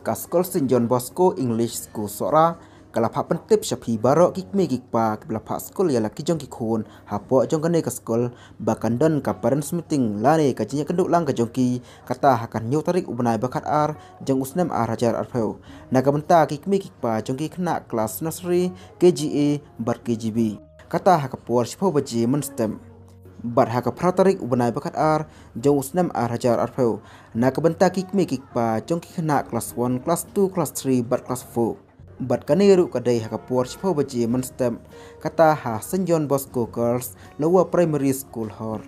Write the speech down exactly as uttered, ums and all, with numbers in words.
Ka skul Saint John Bosco English School Sohra ka la phah pyntip sha phi baroh ki kmie ki kpa kiba la phah skul ïa la ki jong ki khun hapoh jong kane ka skul ba kan don ka parents meeting lane ka jingïakynduh lang ka jong ki, kata ha ka hynñiew tarik u bnai ba khatar jong u snem ar hajar arphew. Na ka bynta ki kmie ki kpa jong ki khynnah klas nursery, K G A bad K G B, kata ha ka por shiphew baje mynstep. Bad ha ka phra tarik u bnai ba khatar jong u snem ar hajar arphew, na ka bynta ki kmie ki kpa jong ki khynnah klas one, klas two, klas three bad klas four. Bad kane ruh ka dei ha ka por shiphew baje mynstep, kata ha Saint John Bosco Girls Lower Primary School Hor.